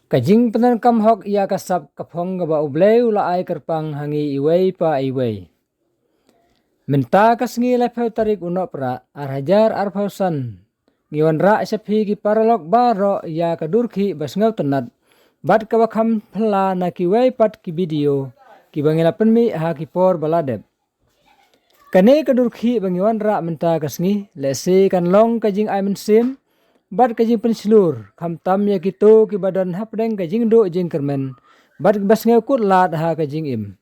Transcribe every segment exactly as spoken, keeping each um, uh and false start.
Ka jingpyndonkam hok ïa ka sap ka phong kaba U Blei u la ai kyrpang ha ngi iwei pa iwei. Mynta ka sngi laiphew tarik u Nohprah, ar hajar arphew san, ngi wanrah sha phi ki paralok baroh ïa ka dur khih ba sngewtynnat bad kaba kham phylla na kiwei pat ki video kiba ngi la pynmih ha ki por ba la dep. Kane ka dur khih ba ngi wanrah mynta ka sngi, lehse kan long ka jingai mynsiem bad ka jingpynshlur, khamtam ïa kito kiba don hapdeng ka jingduh jingkyrmen bad kiba sngewkut lad ha ka jingim.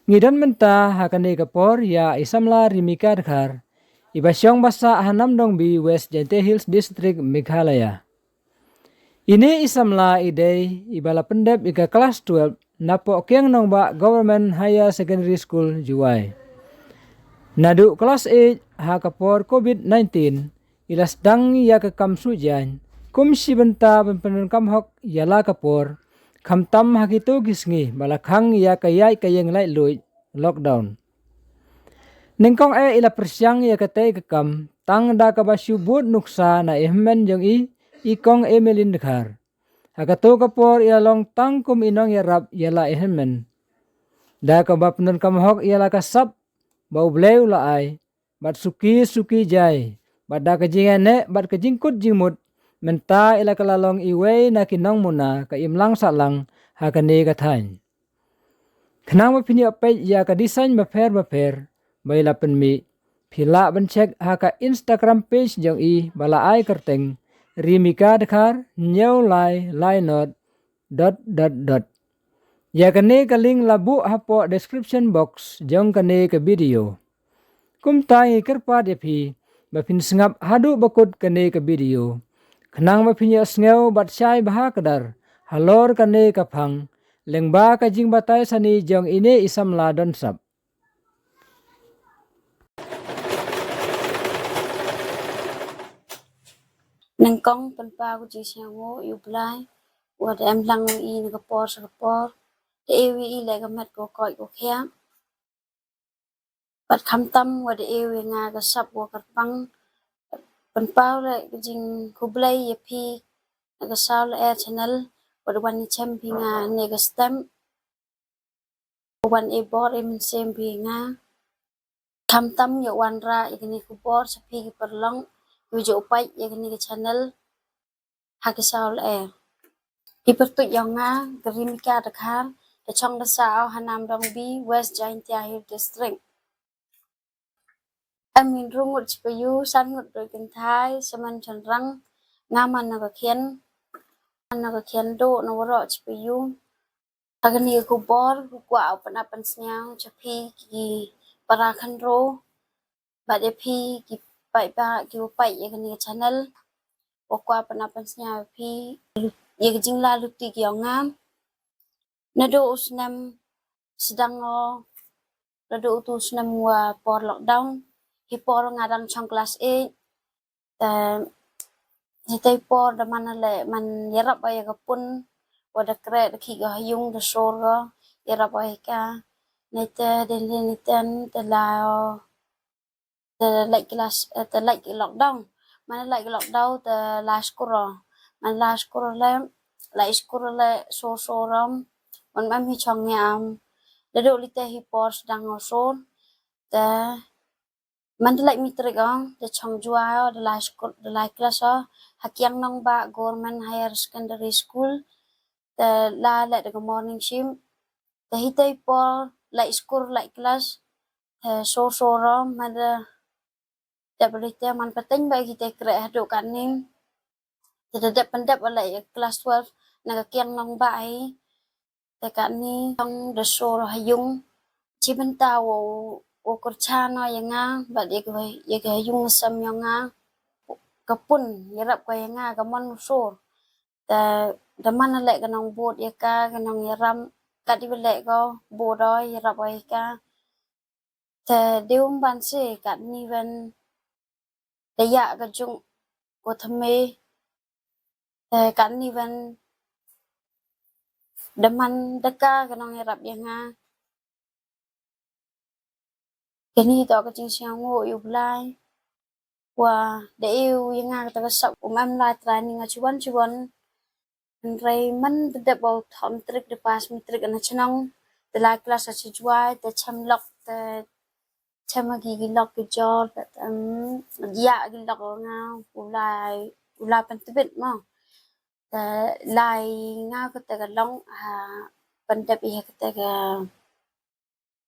Ngi don mynta ha kane ka por ïa i samla Rimika Dkhar, iba shong ba sah ha Namdong B, West Jaintia Hills District, Meghalaya. Ine i samla i dei iba la pyndep ïa ka klas twelve napoh Kiang Nangbah Government Higher Secondary School, Jowai. Naduh klas eight, ha ka por covid nineteen, i la sdang ïa ka kam suh jaiñ kum shi bynta ban pyndonkam hok ïa la ka por, khamtam ha kito ki sngi ba la khang ïa ka ïaid ka ïeng laitluid, lockdown. Nyngkong eh i la pyrshang ïa katei ka kam tang da kaba shu bud nuksa na i hynmen jong i, i Kong Emelin Dkhar. Ha kato ka por i la long tang kum i nongïarap ïa la i hynmen, da kaba pyndonkam hok ïa la ka sap ba U Blei u la ai, bad suki suki jai, bad da ka jingïaineh bad ka jingkut jingmut, mynta i la ka la long iwei na ki nongmuna ka imlang sahlang ha kane ka thaiñ. Khnang ba phin ïoh peit ïa ka design bapher bapher ba i la pynmih, phi lah ban check ha ka Instagram page jong i ba la ai kyrteng Rimika Dkhar hynñiew lai lai not dot dot dot. Ïa kane ka link la buh hapoh description box jong kane ka video. Kumta ngi kyrpad ïa phi ba phin sngap haduh ba kut kane ka video, khnang ba phin ïohsngew bad shai bha kdar halor kane ka phang, lyngba ka jingbatai sani jong ine i samla don sap. Nyngkong pynpaw ka jingsngewnguh ïa U Blai, wat da em lang ïa i na ka por sha ka por, da ïa i leh ka met ko koit ko khiah. Bad khamtam wat da ïa i nga ka sap wa kyrpang, pynpaw leh ka jingkhublei ïa phi na ka Saw Lyer Channel, wat da wan ïa chem phi nga ne ka stem. Wan ïa bor ïa mynsiem phi nga. Khamtam ïa wanrah ïa kane ka bor sha phi ki paralok, ïa ju peit ïa kane ka channel ha ki Saw Lyer. Phi pyrtuit ïa nga, ka Rimika Dkhar, da chong da sah ha Namdong B, West Jaintia Hills District. Em hynriew ngut shiphew, san ngut doi kynthai, semen shynrang, nga man na ka khian, man na ka khian duh na waroh shiphew. Ha kane ka khubor, u kwah u pynap pynsngew sha phi ki para khynroo, bad ïa phi ki paidbah kiwa peit ïa kane ka channel, u kwah u pynap pynsngew ïa phi ïa ka jingla luti ki ong nga. Naduh u snem sdang o, naduh utu u snem wa por lockdown, hi por nga dang chong klas eight. Te hitei por da man leh man ïarap o ïa ka pun, wa da kreh da khih ko ha ïung da sur ko, ïarap o ïa ka. Nete den den niten te la o, te lait klas, eh, te lait ki lockdown. Man lait ki lockdown te la skur o. Man la skur leh, la skur leh sur sur rom. Man mam hi chong ngi am. Da duh lite hi por sdang o sur. Te man da lait mitrik o, da chong jua o, da lai skul, da lai klas o ha Kiang Nangbah Government Higher Secondary School. Te la leh da ka morning shift. Te hitei por lait skur lait klas, te sur sur o, man da dep lite man pateng ba kitei kreh haduh katne. Te da dep pyndep o leh ïa klas twelve na ka Kiang Nangbah hi. Te katne chong da sur ha ïung. Chi bynta wa u kyrchan o ïa nga bad ïa ka, ïa ka ïung sem ïa nga. Ka pun ïarap ko ïa nga ka mon u sur. Te da man leh ka nongbud ïa ka, ka nongïaram, kat iwa leh ko bud o ïarap o ïa ka. Te dei um ban se katne wen da ïa ka jung ko thymme. Te katne wen da man da ka ka nongïarap ïa nga. Kane toh ka jingsngewnguh ïa u Blai. Wa da ïa u ïa nga kata ka sap um em lai training ha chiwan chiwan. Hynrei man da dep ba u thoh matric, da pass matric na shnong, da lai klas ha Jowai, da chem lok, da chem ha ki, ki lok ki jor, da, em, ïa ki lok nga, u lai, u lai pyntbit mo. Da lai nga kata ka long, ha, pyndep ïa kata ka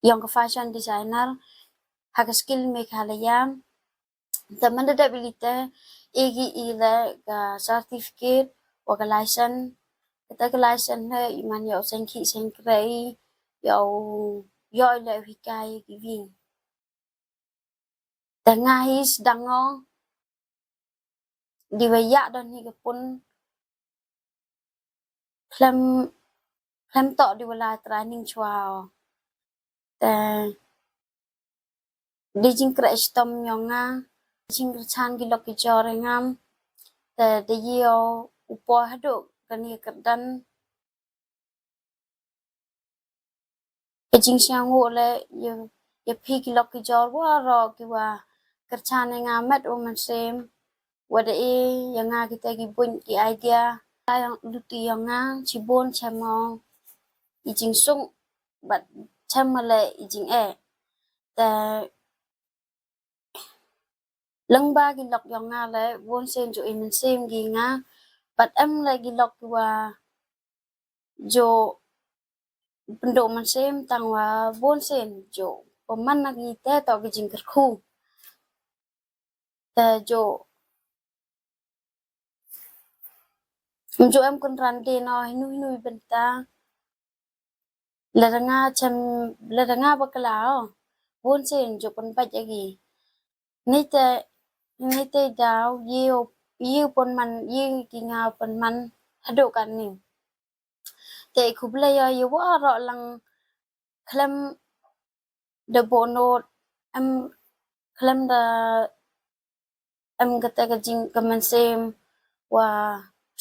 ïong ka fashion designer ha ka Skill Meghalaya. Te man da dep ïa lade, ïa ki, ïa lade ka certificate wa ka license. Kata ka license ne i man ïa u seng khih seng krei, ïa u, ïa u leh u hikai ïa ki wing. Te nga hi sdang o, dei wa ïa don hi ka pun, khlem, khlem toh dei wa la training chwa o. Te dei jingkhreh shitom ïong nga, jingkyrchan ki lok ki jor ïa nga. Te dei ïa u poi haduh kane ka kyrdan. Ka jingsngew leh ïa, ïa phi ki lok ki jor waroh ki wa kyrchan ïa nga met u mynsiem, wa da e ïa nga kita ki buiñ ki idea. Ïa ong luti ïong nga, shibun chem mo i jingsuk, bad chem mo leh i jingeh. Te lyngba ki lok ïong nga leh, bun sien ju i mynsiem ki nga, bad em leh ki lok wa ju pynduh mynsiem, tang wa bun sien ju pynman na ki te toh ki jingkyrkhu. Te ju, ju em kynran de no hinu hinu i bynta. Lada nga chem, lada nga bakla o, bun sien ju pynbeit ïa ki. Nite, nite daw ïa u, ïa u pynman, ïa ki nga pynman haduh katne. Te khublei ïa, ïa waroh lang, khlem da bun nud, em, khlem da em kata ka jing ka mynsiem wa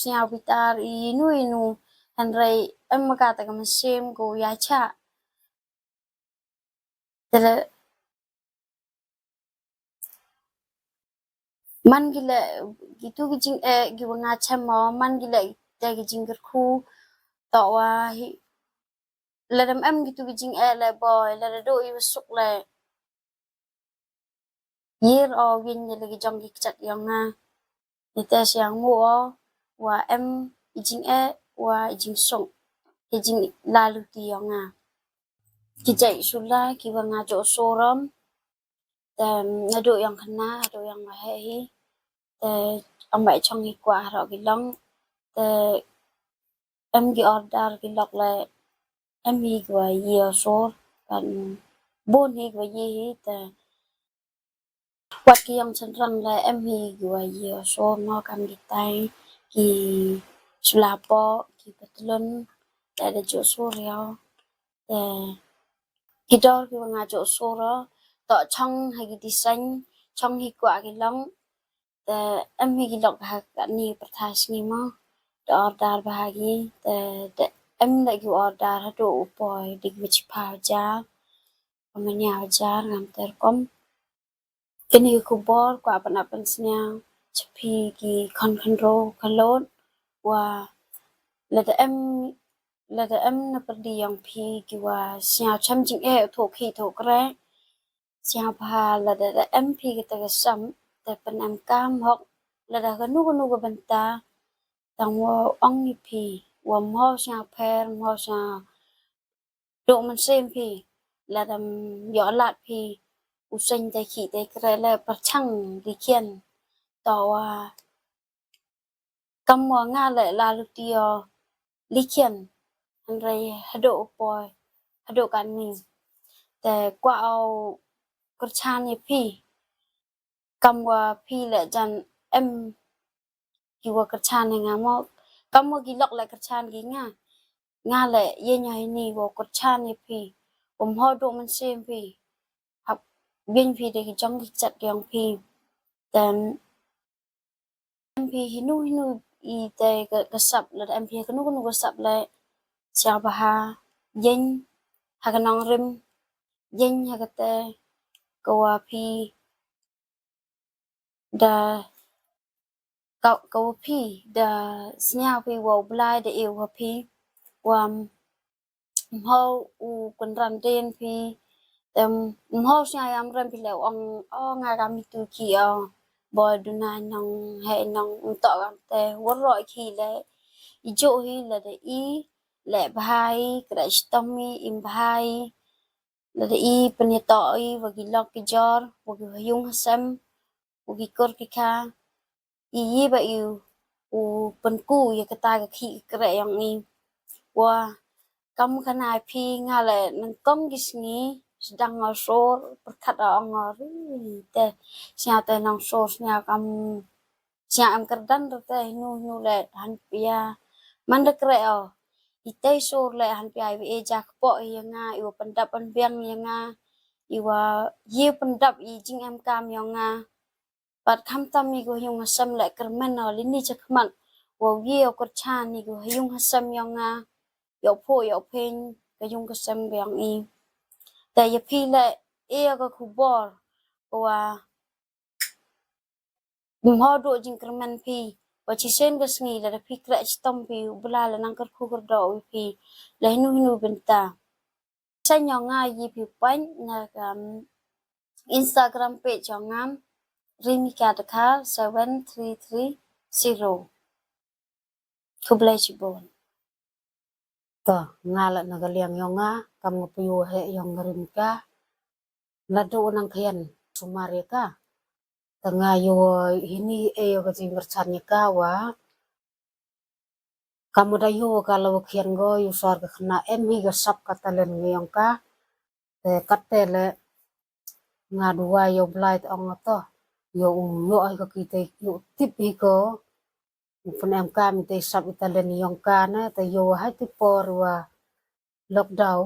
sñiaw bitar inu inu, hynrei em kata ka mynsiem ko ïa cha. Te leh man ki leh kitu ki jingeh ki wa nga chem mo, man ki leh te ki jingkyrkhu, toh wa hi, lada em kitu ki jingeh leh boi, lada duh ïa u suk leh, ïir o win ïa la ki jong ki kjat ïong nga. Nite sñiaw nguh o wa em i jingeh wa i jingsuk, i jinglaluti ïong nga. Ki jait sula ki wa nga ju sur rom, te naduh ïong khynnah haduh ïong waheh hi, te ym bai chong hi kwah haroh ki long, te em ki order ki lok leh, em hi ki wa ïa sur, kan bun hi ki wa ïa hi, te wat ki ïong chynrang leh em hi ki wa ïa sur mo, kam ki tai, ki sula poh, ki patlun, te da ju sur ïa. Te ki dor ki wa nga ju sur o, toh chong ha ki design, chong hi kwah ki long, te em hi ki lok ha kani pyrthai sngi mo, da order bha ki, te, te em da ki order haduh u poi da ki wa chiphaw hajar, wa mynñiaw hajar, ngam ter kom. Kani ka khubor kwah ban ap ban sñiaw cha phi ki khon khynroo khalot, wa lada em, lada em na pyrdi ïong phi ki wa sñiaw chem jingeh, thoh khih thoh kreh, sñiaw bha lada da em phi kata ka sam, te pynemkam hok, lada kano kano ka bynta, tang wa ong ïa phi, wa mho sñiaw pher, mho sñiaw duh mynsiem phi, lada ym ïoh lad phi u seng te khih te kreh leh pyrchang likhien, toh wa kam wa nga leh laluti o likhien, hynrei haduh u poi, haduh katni, te kwah o kyrchan ïa phi, kam wa phi leh jan em ki wa kyrchan ïa nga mo, kam wa ki lok leh kyrchan ki nga, nga leh ïa nga hini wa kyrchan ïa phi, wa mho duh mynsiem phi, hap bieñ phi da ki jong ki kjat ki ïong phi, te em phi hinu hinu i te ka, ka sap, lada em phi kano kano ka sap leh, sñiaw bha, ïeng ha ka nongrim, ïeng ha kata ka wa phi da ka, ka wa phi da sñiaw phi wa u Blai da e wa phi wa mhaw u kynran den phi. Te mhaw sñiaw yam rem phi le ong, o nga ka mi tu ki o. Boi duna nong he nong mtok am te waroh ki le. I jo hi le da i le bhai kra stom i im bhai. Lada i pynïatoh i wa ki lok ki jor, wa ki yung hasem, wa ki kur ki kha. I i ba i u pynku ya kata ka khih ka kreh yong i. Wa kam kana phi nga le nangkong ki sngi sdang nga sor pyrkhat ong nga ri te sñiaw te nang sor sñiaw kam sñiaw em kyrdan te hinu hinu le han pia man da kreh o. I tei sor le han pia i wa e ja kpoh ya nga, i wa pyndap pynbiang ya nga, i wa ye pyndap i jingem kam yong nga. Pat khamtam i ko yung hasem le kyrmen o lini chakhmat wa ye o kyrchan i ko yung hasem yong nga. Yo pho yo phen ka yung ka sem ka yong i. Te ya phi le e ka khubor ko wa mhaw do jingkyrmen phi wa chi sen ka sngi lada phi kreh chitom phi u Blai la nang kyrkhu kyrdoh u phi la hinu hinu bynta. Sa yong nga yi phi point na ka Instagram page yong nga Rimika Dkhar seven three three zero. Khublei chibun. To nga la na ka liang yong nga kam nga pyu he yong Rimika. Nadu nang khian sumar ya ka. Te nga yo hini e yo ka jingkyrchan ya ka wa kam da yo ka la wa khian go yo sor ka khna em hi ka sap ka talent nga yong ka. Te kat te le nga duwa yo Blai te ong to yo u yo ai ka ki te yo tip hi ko u pyn em ka mi te sap i talent yong ka ne te yo hai te por wa lockdown.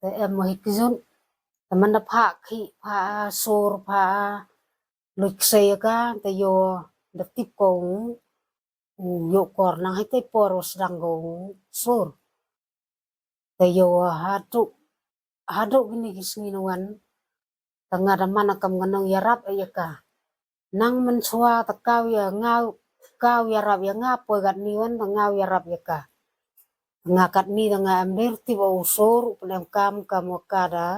Te em mo hi kjun te man da pha khi pha sur pha luik se ka te yo da tip ko u yo kor nang hai te por wa sdang ko u sur. Te yo hadu hadu kini ki sngi na wan te nga da man kam nga nong yarap ya ka. Nang men chwa te kau ya nga kau yarap ya nga poi kat ni wan te nga yarap ya ka. Nga kat ni te nga em lir tip u sur u pyn em kam kam wa ka da.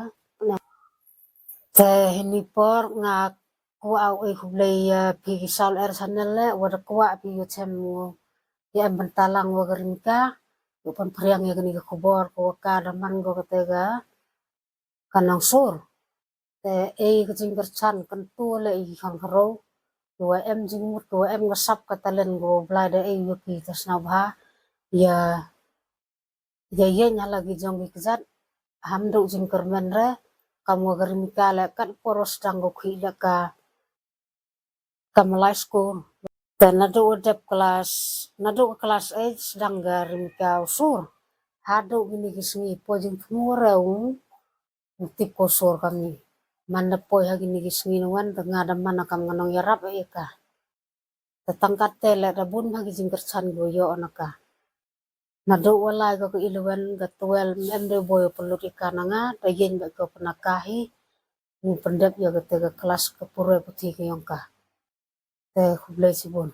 Te hini por nga kwah u e khublei ya phi ki sawl er channel le wa da kwah phi yo chem u ya em bynta lang wa ka Rimika. U pynphriang ya kani ka khubor ko wa ka da man ko ka te ka ka nang sur. Te e ka jingkyrchan kan tu le i khang haro. Ko wa em jingmut ko wa em ka sap ka talent ko Blai da e yo ki ta sna bha ya ya ye nya la ki jong ki kjat. Ham du jingkyrmen re kam wa ka Rimika le kat por wa sdang ko khi le ka kam lai school. Te nadu dep class nadu class eight sdang ka Rimika u sur. Hadu kini ki sngi po jingthmu re u tip ko sur kami. Man da poi ha kini ki sngi na wan te nga da man kam nga nong yarap ya ka. Te tang kat te le da bun ha ki jingkyrchan ko yo na ka. Nadu wa lai ka ka eleven ka twelve em de boi pynlut ya ka na nga da yen ba ko pynaka hi. Ngi pyndep ya ka te ka class ka pure puthi ka yong ka. Te khublei chibun.